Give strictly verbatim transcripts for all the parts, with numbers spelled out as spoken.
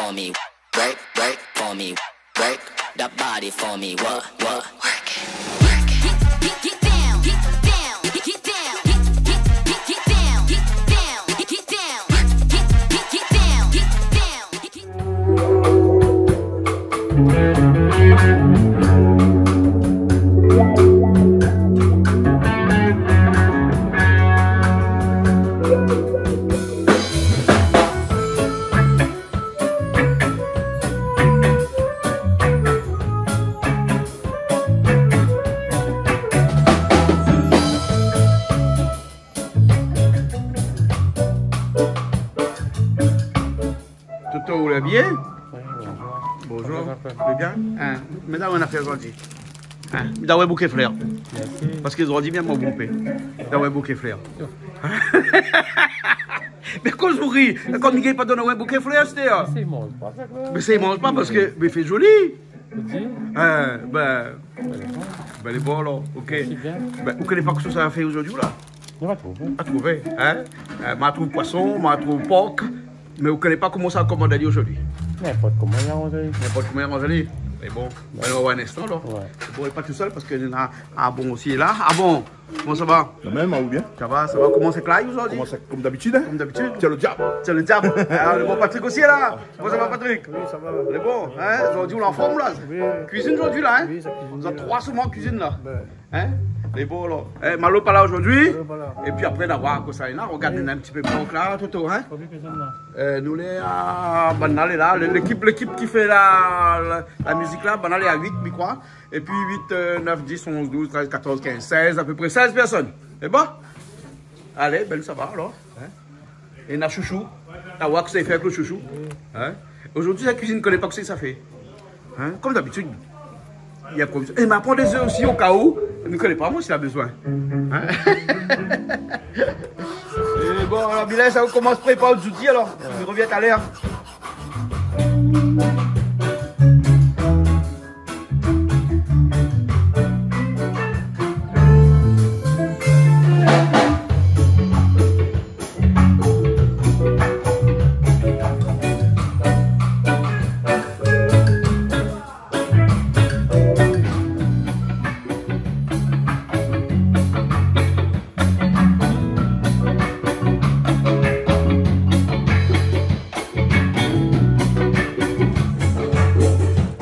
for me, work, work for me, work that body for me, what, what? Work it, work it. Get, get, get down, get down, get, get down, get, get, get, get down, get down, get, get down, get, get, get, get down, get down, get, get. Toto, ou lé bien ? Oui, bonjour. Bonjour. Koman sa i fé ? Lé bien ? Hein, mé la, ou na fé zordi. Hein, mi la wé bouké flèr. Mèrsi. Parske zordi bien, mon bonpé. Mi la wé bouké flèr. Mé kosa ou ri ? Kom mi gingn pa donn aou in bouké flèr, sété, hein ? Mé sé, i manz pa sa, mé. Mé sé, i manz pa parske, mé i fé zoli. Ou di ? Hein, bin, bin, lé bon, alor, OK. Mèrsi bien. Bin, ou koné pa kosa sa va fé zordi, la ? Nou va trouvé. A trouvé, hein ? Euh, ma trouv poison, ma trouv pork, mé ou koné pa koman sa komandé ali zordi. Ninport koman i aranz ali. Ninport koman i aranz ali. Mé bon, bin, nou va oir in instan, la. Ouais. Bon, lé pa tousèl parske néna, ah bon, osi la. Ah bon, koman sa va ? La mèm, hein, ou bien ? Sa va, sa va. Koman sé klay zordi ? Koman sa, kom dabitid, hein ? Kom dabitid. Sé le diab. Sé le diab. Ah, le bon Patrick osi lé la. Koman sa va, Patrick ? Oui, sa va. Lé bon, hein ? Zordi ou lé an form, la ? Oui. Kuizine zordi, la, hein ? Oui, sa kuizine, la. Zot troi souvan kuizine, la. Bin. Hein ? Lé bon, la. Eh, Malo pa la zordi. Malo pa la. Épi apré, nou va oir kosa néna, nou va gard, ouais, in ti pé pork la, Toto, hein ? Konbien pèrsone la ? Euh, nou lé a, banna lé la, lé, lékip, lékip ki fé la, la, la mizik la, banna lé a uit, mi kroi. Épi uit, euh, nèf, dis, onz, douz, trèz, katorz, kinz, sèz, apépré sèz pèrsone. Lé bon ? Alé, bin, sa va, alor. Hein ? É na shoushou. Ta oir kosa i fé avèk le shoushou. Hein ? Zordi, sa kuizine, koné pa kosa sa fé. Hein ? Kom dabitid. I inproviz. É ma pran dé zèf osi, o ka ou. Mi koné pa, moin, si la bezoin. Hein ? É bon, alor, Bilal, sa ou komans prépar out zouti, alor. Mi revien talèr.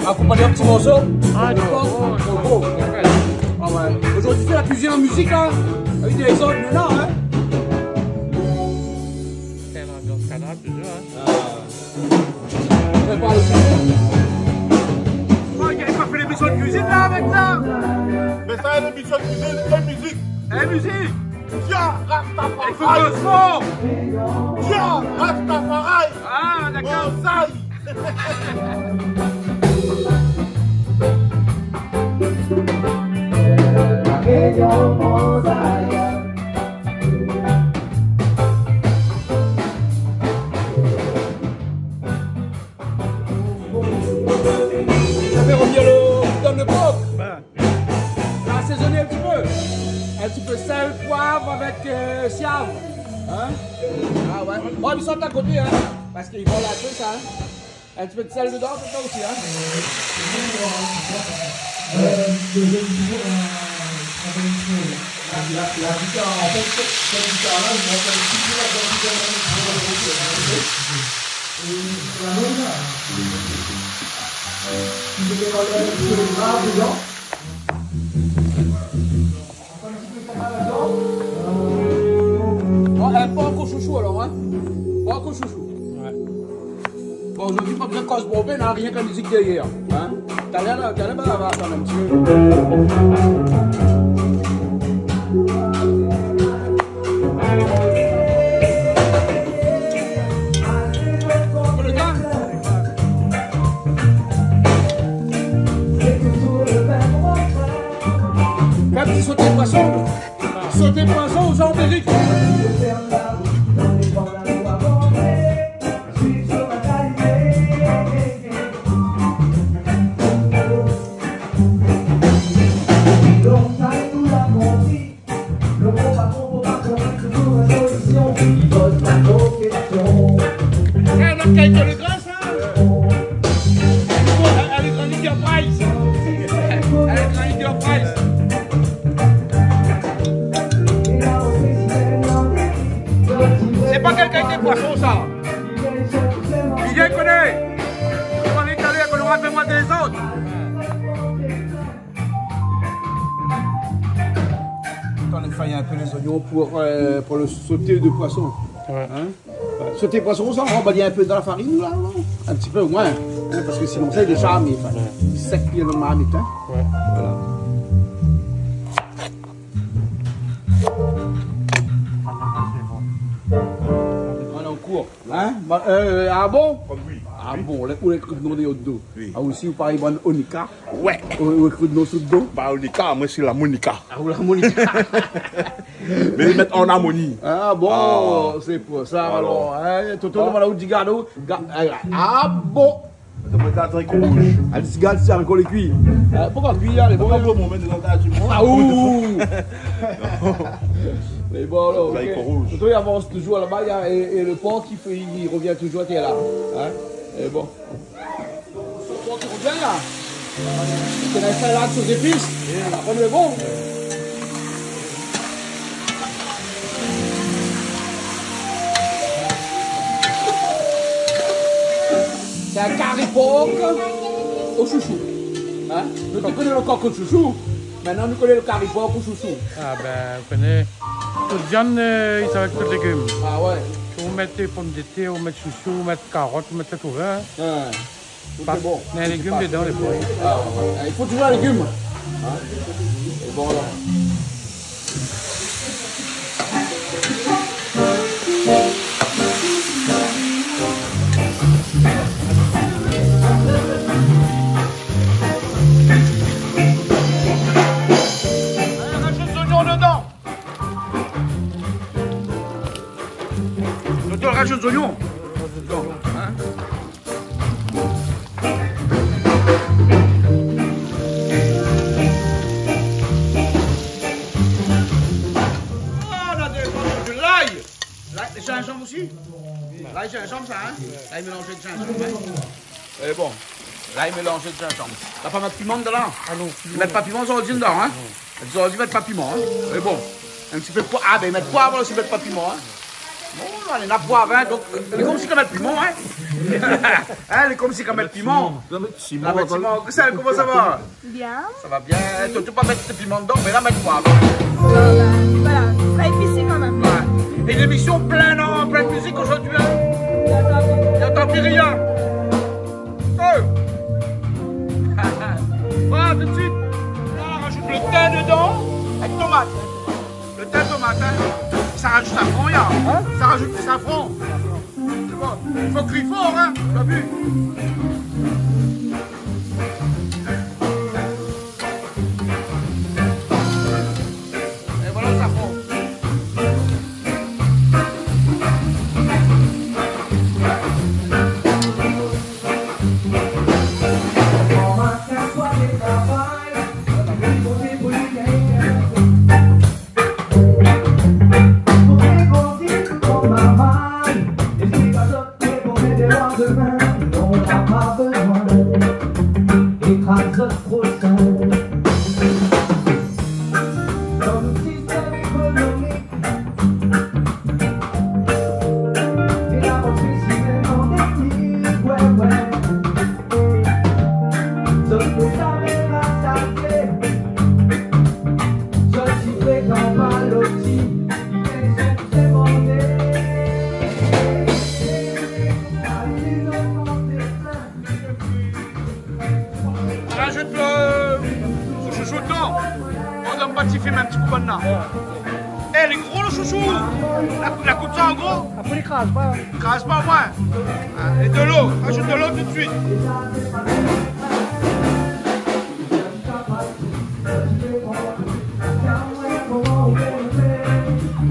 Ah, koup ali an ti morso. Ah, dakor. Oh, oh. Ah ouais. Zordi, fé la kuizine an mizik, la. Avèk dé zot, mé non, hein. Sé in anbians kanal, toujour, hein. Ah. Prépar le shoushou. Oh, i gingn pa fé lémision de kuizine, la, avèk sa. Mé sa, lémision de kuizine é mizik. É mizik. Jah Rastafari. I fo ke lo son. Jah Rastafari. Ah, dakor. Bonsaï. Sa fé revnir le, donn le pork. Bin. La asézone in ti pé. In ti pé sèl, poiv avèk, euh, siav. Hein ? Ah ouais. Bon, i sort a koté, hein. Parske i fo la fé sa, hein. In ti pé de sèl dedan, sé sa osi, hein. Bon, é, pork o shoushou, alor, hein ? Pork o shoushou. Ouais. Bon, zordi, pa bezoin koz bonpé, na rienk la mizik dèrièr, hein ? Talèr, talèr, bin, va atann in ti pé. Fé in ti soté poison. Soté poison o zanbérik. Eh, la kalité de grâce, hein. Dékoné. Ou va alé kalé, ou va fé moin dézord. Atann, nou fé in pé lé zoignon pou, euh, pou lo soté de poison. Ouais. Hin ? Ouais. Soté poison, sa, ou va bali in pé dan la farine, la, non ? In ti pé omoin, hin, parske sinon, sa, lé déza, mé, anfin, sèk, pi lo marmit, hin. Ouais. Voilà. On est en cours. Hin ? Ba, euh, ah bon ? Konm oui. Ah oui. Bon, ou lé, ou lé ékri nout non dé do. Oui. Ah, ou osi, ou parèy bann Onika. Ouais. Ou, ou ékri nout non sou do. Ba, Onika, moin sé la Monika. Ah, ou la Monika. Mé mèt an amoni. Ah bon, ah, sé pou sa, alor, hin, Toto, ah, nou va la ou di gado, ga-, ah, ah bon. Atann, moin, zariko rouz. Ah, ti gad, sé zariko lé kui. Euh, poukoué kui, la, lé bon, lé bon, mé nou antann di moin. Ah, ouh. Mé bon, alor, ok. Zariko rouz. Toto, li avans touzour laba, li a, é, é lo por ki fé, li rovien touzour atèr la. Hin ? É bon. Lo por ki rovien la. Ou koné sa la, tout zépis. Apré, lé bon. Sé in kari por o shoushou. Hin ? Nou té koné lo kok o shoushou. Mintnan, nou koné lo kari por o shoushou. Ah bin, ou koné, tout viann, euh, i sava avèk tout légim. Ah ouais. Ou mèt pomdetèr, ou mèt shoushou, ou mèt karot, ou mèt sak ou vé, hin. Ouais. Tout lé bon. Mé légim dedan, lé bon. Ah, ouais. I fo touzour légim. Hin ? É bon, alor. Alé, rajout zoignon dedan. Toto, rajout zoignon. Zoignon, hin ? Ah, nou la dé, nou la dé lay. Lay, zinzanm osi ? Lay, zinzanm, sa, hin ? Lay mélanzé èk zinzanm, hin ? É bon, la, li mélanz èk zinzanm. La pa mèt piman dedan la ? Ah non, non. Mèt pa piman, zordi, dedan, hin ? Non. Zordi, mèt pa piman, hin ? Mé bon, in ti pé poiv, ah bin, mèt poiv osi, mèt pa piman, hin ? Bon, la, néna poiv, hin, donk, euh, lé konmsi kan mèt piman, hin ? Hin, lé konmsi kan mèt piman. Mèt piman. La mèt piman. Koman sa va ? Bien. Sa va bien. Toi, ou la pa mèt piman dedan, mé la, mèt poiv. Bon, bin, voilà, sa sra épisé kan mèm. Ouais. É lémisyon plin, non, plin mizik zordi, hin ? I antann pi rien. Oh. Voilà, tout suit. La, rajout lo tin dedan, èk tomat. Lo tin, tomat, hin. Sa rajout safran, ya. Hin ? Sa rajout safran. Sé bon. I fo kui for, hin. Ou la vi ? É voilà, safran. Rajout lo, lo shoushou dedan. Bon, donn pa ti fim in ti kou, banna. Eh, lé gro lo shoushou. La, la koup sa an gro. Apré, li kraz pa. Kraz pa, ouais. Ah, é dolo. Rajout dolo tout suit.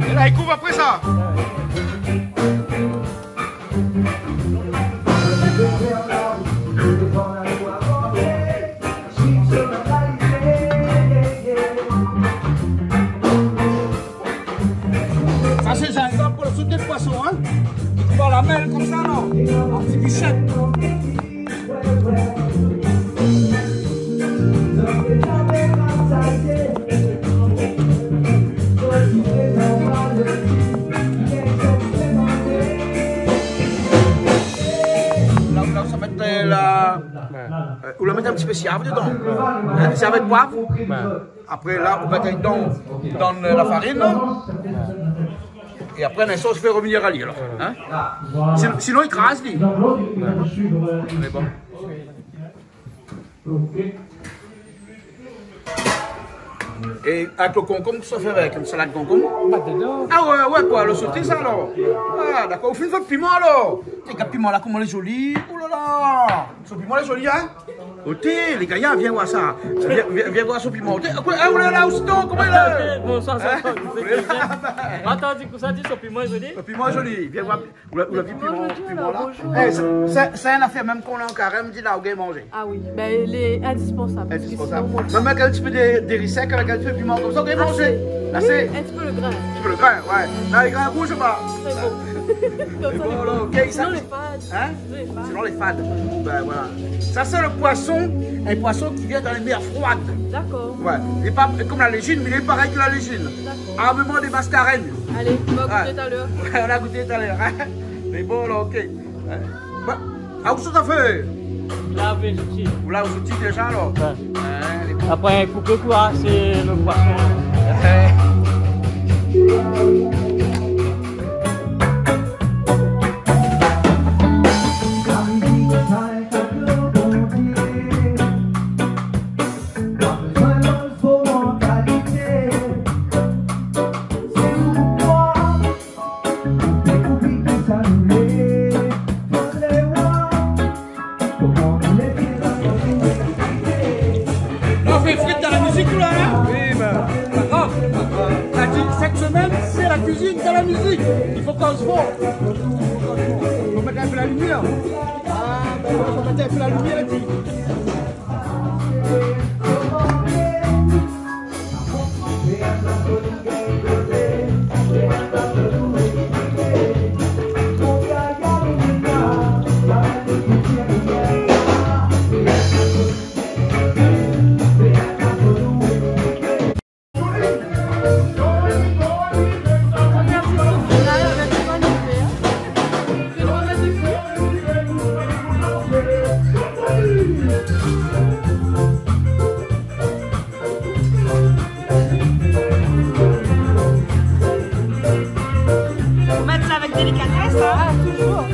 É la, li kouv apré sa. Sa sé zinzanm pou lo soté poison, hin. Ou koup a la min konmsa, non ? An ti bishèt. Euh, euh, ou la mèt in ti pé siav dedan. Hein, siav avèk poiv. Ouais. Apré la, ou mèt dedan, dan, euh, la farine. Ouais. É apré, dan la sos, ou fé revenir ali, alor. Hein ? Sin-, sinon, i kraz, li. Ouais. Mé bon. É avèk lo konkonm, kosa ou fé avèk ? In salad konkonm ? Mèt dedan. Ah ouais, ouais, pou lo soté sa, alor. Ah, dakor. Ou fine fé piman, alor. Té, gard piman la, koman lé zoli. Oh là là. Son piman lé zoli, hein ? Oté, lé gayar, vien voir sa. Vien, vien, vien voir son piman. Oté, ah, ou lé la osi, non ? Koman i lé ? Bonsoir, bonsoir. Hein ? Atann, di kosa, di son piman lé zoli. Son piman lé zoli. Vien voir. Ou la, ou la vi piman, piman la. Bonjour. Eh, sé, sé, sé in afèr, mèm kan ou lé an karèm, di la, ou gingn manzé. Ah oui, ben, lé indispensab, parske sinon, moin... Mèm avèk in ti pé de, de ri sèk, avèk in ti pé de piman konmsa, ou gingn manzé. Asé. Oui, in ti pé lo grin. In ti pé lo grin, ouais. La, lo grin rouz, pa. Sé bon. Mé bon, alor, OK, sa... Sinon, lé fad. Hein ? Sinon, lé fad. Sinon, lé fad. Ben, voilà. Sa, sé lo poison, in poison ki vien dan lé mèr froid. Dakor. Ouais. Lé pa konm la lézine, mé lé parèy ke la lézine. Dakor. Armement des mascareignes. Allez, on va goûter tout à l'heure. Ouais, on a goûté tout à l'heure, hein. Mé bon, la, OK. Hein. Bah, ah, ou sa fé ? Lav zouti. Ou lav zouti déza, alor ? Ouais. Hein, lé bon. Apré, koup lo koi, sé lo poison. Hein. La, ou fé frit dan la mizik, ou la, hein ? Oui, ben. Ah, la di, sèt semèn, sé la kuizine dan la mizik. I fo koz for. Fo mèt in pé la limièr. Ah, ben, fo mèt in pé la limièr, la di. Fo mèt sa avèk délikatès, hein. Ah, toujours.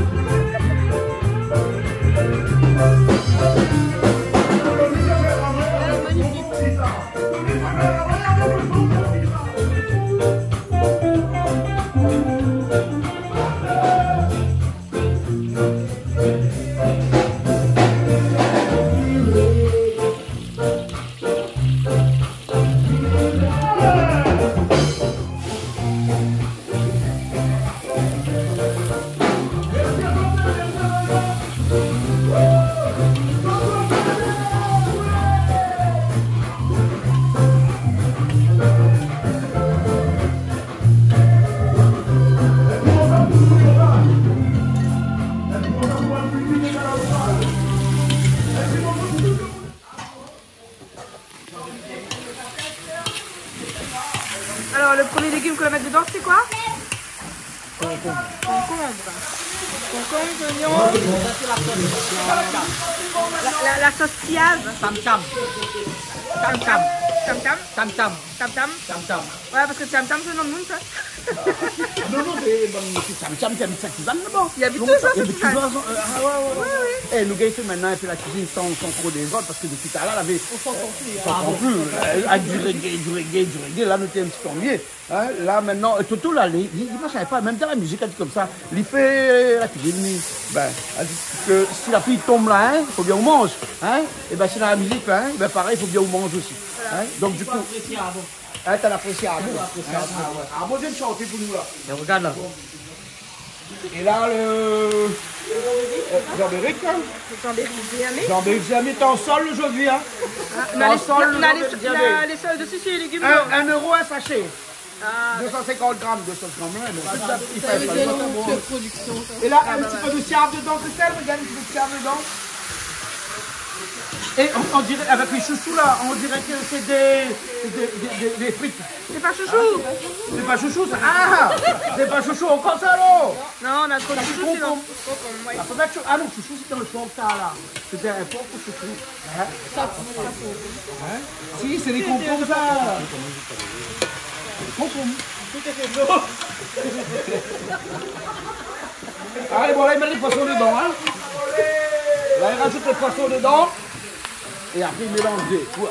Alors, le premier légume qu'on va mettre dedans, c'est quoi ? Concombre. Concombre. Concombre, oignon. La, la, la sauce piave. Tam tam. Tam tam. Tam tam. Tam tam. Tam tam. Tam tam. Ouais, parske Tam Tam, sé non d'moun, sa. Non, non, mé bon, sé Tam Tam ki abit Saint-Suzanne, laba. Li abit touzour Saint-Suzanne. Non, li abit touzour, euh, ah, ouais, ouais, ouais. Oui, oui. Eh, nou gingn fé mintnan in pé la kuizine san, san tro dézord, parske dopi talèr, lavé... On s'entend plus, hein. On s'entend plus. Euh, avèk du reggae, du reggae, du reggae, la, nou té in ti pé annuiyé. Hein, la, mintnan, euh, Toto, la, li, li, li lé pa sinpa, mèm dan la mizik, li di konmsa, li fé, euh, la kuizine, li, ben, li di ke si la pli i tonm la, hein, fo bien ou manz, hein, é ben, si dan la mizik, la, hein, ben, parèy, fo bien ou manz osi, hein. Donk, du kou, fo aprésié avan. Ah, ou la aprésié avan. Ou la aprésié avan. Ah, ouais. Ah, bon, vien shanté pou nou, la. É regard la. É la, le, euh, Jean-Béric, hein. Jean-Béric Vianney. Jean-Béric Vianney, t'es en solde aujourd'hui, hein. Ah, t'es en solde, Jean-Béric Vianney. On a les, on a les, on a les soldes aussi chez les légumes bio. Un, un euro un sachet. Ah. Deux cent cinquante grammes, deux cent grammes, ouais, mais en fait, ça, il fait... C'est production, ça. Et là, un petit peu de siav dedans, Christelle, regarde un petit peu de siav dedans. Et on, on dirait, avec les chouchous là, on dirait que c'est des, des, des, des, des frites. C'est pas chouchou. C'est pas chouchou, ça. Ah, c'est pas chouchou, encore ça, alors. Non, on a trop de chouchous, c'est dans le concombre, ouais. Ah, non, chouchou, c'est dans le porc, ça, là. C'était un porc pour chouchou. Hein ? Hein ? Si, c'est les concombres, ça. Concombres. Allez, bon, là, il met les poissons dedans, hein. Là, il rajoute les poissons dedans. Et après, il mélange bien. Ouais.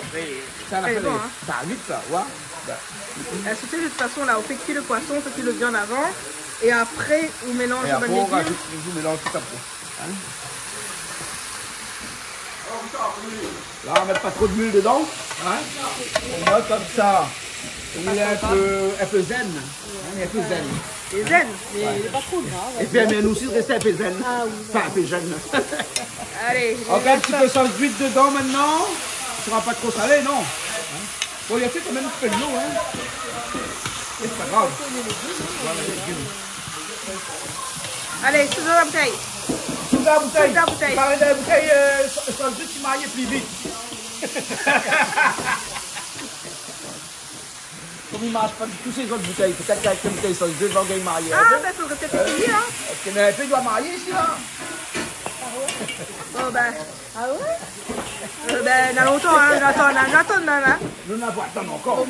Ça, on a fait bon, hein. Ça va vite, ça, ouais. Bah. Euh, tu sais, de toute façon, là, on fait cuire le poisson, on fait cuire le viande avant. Et après, on mélange les bonnes légumes. Et après, on rajoute, on mélange tout après. Hein ? Là, on met pas trop d'huile dedans, hein. On met comme ça. Il est un peu, un peu zen. Hein, un peu zen. Et zen, mais il est pas trop gras, on va dire. Et puis, mais nous aussi, rester un peu zen. Ah oui. Enfin, un peu jeune. Allez, encore un petit peu sauce d'huître dedans maintenant. Ce sera pas trop salé, non ? Hein ? Bon, il y a quand même un petit peu de l'eau, hein. C'est pas grave. Voilà, les légumes. Allez, sous la bouteille. Sous la bouteille. Sous la bouteille. Paré dan la bouteille, euh, sa, sa zut i marié pli vit. Kom i marsh pa ditou sé zot boutèy, pétèt k'avèk in boutèy sa, dé zan i gingn marié. Ah, bin, fodré pétèt éséyé, hein. Parske néna in pé i doi marié isi, la. Bon, bin. Ah ouais ? Euh, bin, na lontan, hein, nou atann, nou atann mèm, hein. Nou, nou va atann ankor, hein.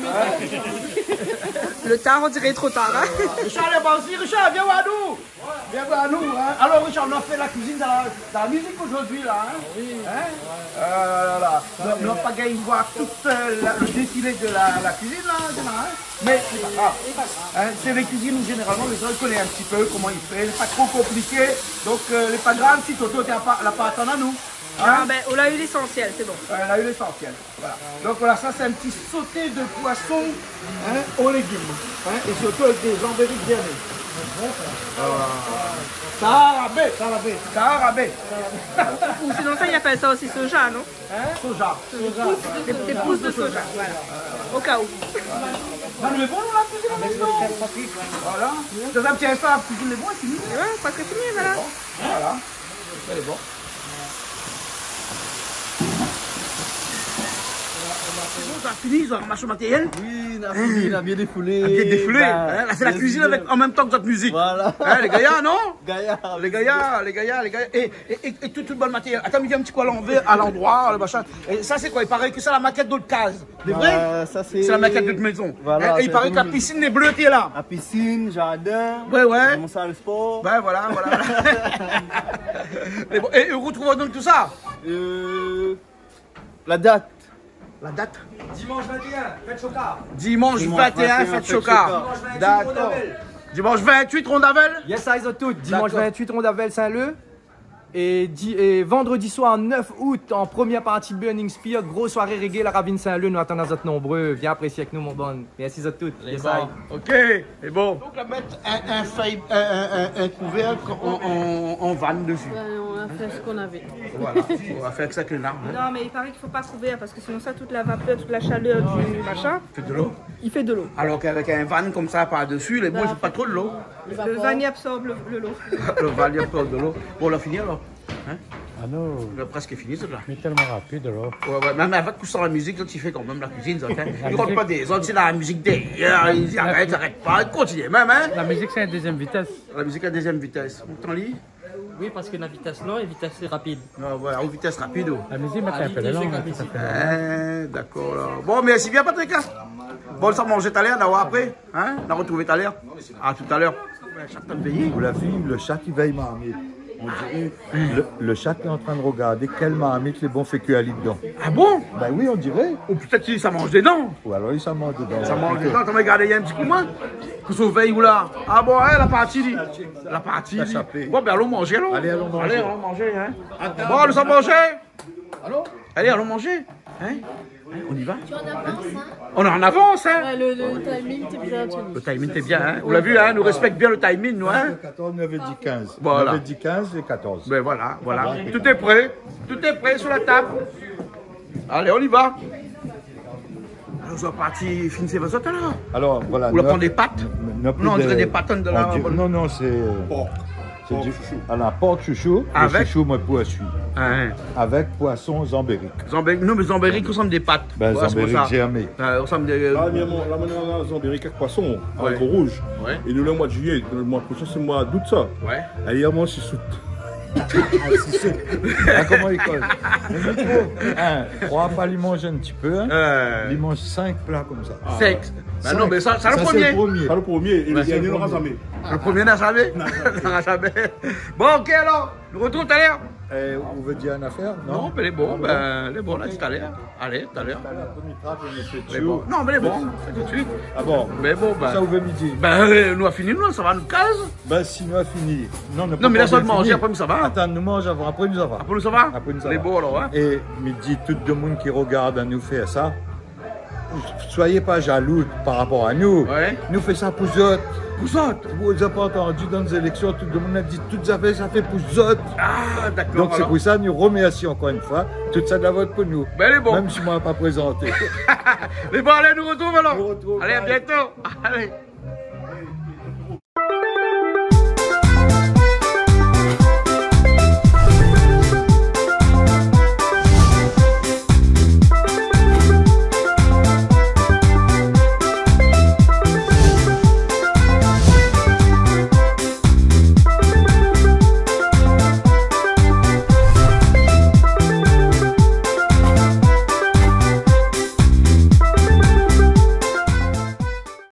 Le tard, on dirait trop tard, hein. Richard, lé parti. Richard, vien oir nou. Vien oir nou, hein. Alor, Richard, nou la fé la kuizine dan la, dan la mizik zordi, la, hein. Ah oui. Hein ? Ouais. Euh, la, la. Nou, nou la pa gingn oir tout, euh, la, le défilé de la, la kuizine, la, hein. Mé sé pa grav. Sé pa grav. Hein, sé lé kuizine ou zénéralman lé zan i koné in ti pé koman i fé, lé pa tro konpliké. Donk, euh, lé pa grav si Toto la pa, la pa atann anou. Hein ? Ah, bin, nou la u lésansièl, sé bon. Euh, nou la u lésansièl. Voilà. Donk voilà, sa sé in ti soté de poisson, hein, aux légumes, hein, é sirtou avèk dé zanbérik bèrné. Ah. Sa rabé. Sa rabé. Sa rabé. Ou sinon sa, i apèl sa osi soja, non ? Hein ? Soja. Des pousses, des, des pousses de soja, voilà. Au cas où. Voilà. Non, mé bon, nou la kuizine la, non ? Voilà. Sa, sa, tiens, sa, la kuizine lé bon, fini. Ouais, prèsk fini, voilà. Bon, voilà. Lé bon. Sé bon, sa fini, sa, marsh matérièl ? Oui, nou la fini, nou la bien défoulé. Nou la bien défoulé, hein ? La fé la kuizine avèk, an mèm tan ke zot mizik. Voilà. Hein, lé gayar, non ? Gayar. Lé gayar, lé gayar, lé gayar. É, é, é, é tout, tout bann matérièl. Atann, mi vien in ti kou a lanvèr, a landroi, le machin. É sa, sé koi ? I paré ke sa, la makèt d'ot kaz. Sé vré ? Bah, sa, sé la makèt d'ot mézon. Voilà, hein, é i paré ke la pisine lé blé, té la. La pisine, jardin, ouais, ouais, mon sal spor. Ouais, voilà, voilà, voilà. Mé bon, é, é ou rotrouv donk tout sa ? Euh, la dat. La dat ? Dimansh vingt et un, fèt Choka. Dimansh vingt et un, fèt Choka. Dimansh vingt-huit, Rondavèl. Dakor. Dimansh vingt-huit, Rondavèl ? Yes, sa, tout. Dimansh vingt-huit, Rondavèl, Saint-Leu. É di-, é vandredi soir, neuf août, an premièr parti Burning Spear, gro soiré reggae, La Ravine Saint-Leu, nou atann azot nonbré. Vien aprésié avèk nou, mon bann. Mèrsi zot tout. Lé bon. Yes, I. OK, lé bon. Donk, nou va mèt in, in fèy, in, in, in, in kouvèrk an, an, an vann dési. Ben, on a fait ce qu'on avait. Voilà, nou va fé avèk sa ke nou na, hein. Non, mais il paraît qu'il faut pas couvert parce que sinon ça, toute la vapeur, toute la chaleur du machin, il fait de l'eau. Alor k'avèk in vann konmsa par dési, lé bon, i fé pa tro d'lo. Le vann i absorb le, le lo. Le vann i absorb de lo. Bon, nou la fini alor ? Hein ? Ah non. Nou la prèsk fini, sa, la. Mé tèlman rapid, alor. Ouais, ouais, mé, mé avèk tout sa, la mizik, la, i fé kan mèm la kuizine, sa, hein. I kont pa dé zot, sé la mizik dèrièr, i arèt, i arèt pa, i kontinié mèm, hein. La mizik, sé an dézièm vitès. La mizik an dézièm vitès. Ou antann li ? Oui, parske na vitès lon é vitès rapid. Ah ouais, an vitès rapid, oh. La mizik, mé sé in pé lon, hein, sa fé lon. Hein, dakor, la. Bon, mèrsi bien, Patrick, hein. Bon, sa manzé talèr, nou va oir apré, hein, nou va rotrouv talèr. À tout à l'heure. Ouais, sa i tann véyé. Ou la vi, le shat i vèy marmit. On diré le, le shat lé antrin de rogardé kèl marmit lé bon fé kui ali dedan. Ah bon ? Ben oui, on diré. Ou pétèt li sa manz dedan. Ou alor li sa manz dedan. Sa manz dedan, atann, gard in ti kou, moin. Kosa ou vèy ou la ? Ah bon, hein, la parti, li. La parti, li. La sapé. Bon, ben, alon manzé, alor. Alé, alon manzé. Alé, alon manzé, hein. Bon, nou sa manzé. Alon ? Alé, alon manzé. Hein ? Hein, on y va ? Tu es en avance, hein ? On est en avance, hein ? Ouais, le, le timing, t'es bien, Anthony. Le timing, t'es bien, hein ? Ou la vi, hein ? Nou rèspèk bien le timing, nou, hein ? Neuf heures quatorze, neuf heures dix, quinze. Voilà. Neuf heures dix, quinze et quatorze. Ben voilà, voilà. Tout est prêt. Tout est prêt sur la table. Allez, on y va. Alor, zot la parti fini, sé zot, alor ? Alor, voilà, nou la pran dé pat. Non, on dirait des pâtes de la... Non, non, sé, euh, pork. Pork shoushou. Ala, pork shoushou, le shoushou, moin, pou la suite. Avèk poisson zambérik. Zambérik, non, mé zambérik, i rosanm dé pat. Bin, zambérik zèrmé. Rosanm dé, euh, ah, mé mon, la, mon, la, zambérik avèk poisson, avèk gro rouz. É nou, le moi de juillet, le moi prochain, sé moi d'août, sa. Alé, amoin, sé sout. Ah, sé sout. Ah, koman i koz ? Mé mi trouv, in, kroi pa li manz in ti pé, in. Li manz sink pla konmsa. Sink. Bin non, mé sa, sa, sé le promié. Sa, le promié. É le dernié nora zamé. Le promié na zamé. Nora zamé. Bon, OK, alor, nou artrouv talèr. Eh, ou vé dir in afèr, non ? Non, mé lé bon, bin, lé bon, la, talèr. Alé, talèr. Talèr, promié trap, mésyé Tiou. Non, mé lé bon, sé tout suit. Ah bon ? Mé bon, bin. Sa, ou vé mi dir ? Bin, euh, nou la fini, nou, sava, nou kaz. Bin, si nou la fini. Non, mé la, sa, nou manz, apré nou sava. Atann, nou manz avan, apré nou sava. Apré nou sava ? Apré nou sava. Lé bon, alor, in ? É mi di tout demoun ki rogard anou fé sa, soyé pa jalou par rapor a nou. Nou fé sa pou zot. Pou zot. Zot la pa antandi dan lé zéléksion, tout demoun la di tout zafèr sa fé pou zot. Ah, dakor. Donk, sé pou sa nou remèrsi ankor in foi tout sak la vot pou nou. Bin, lé bon. Mèm si moin la pa prézanté. Lé bon, alé, nou artrouv alor. Nou artrouv. Alé, a bientôt. Alé.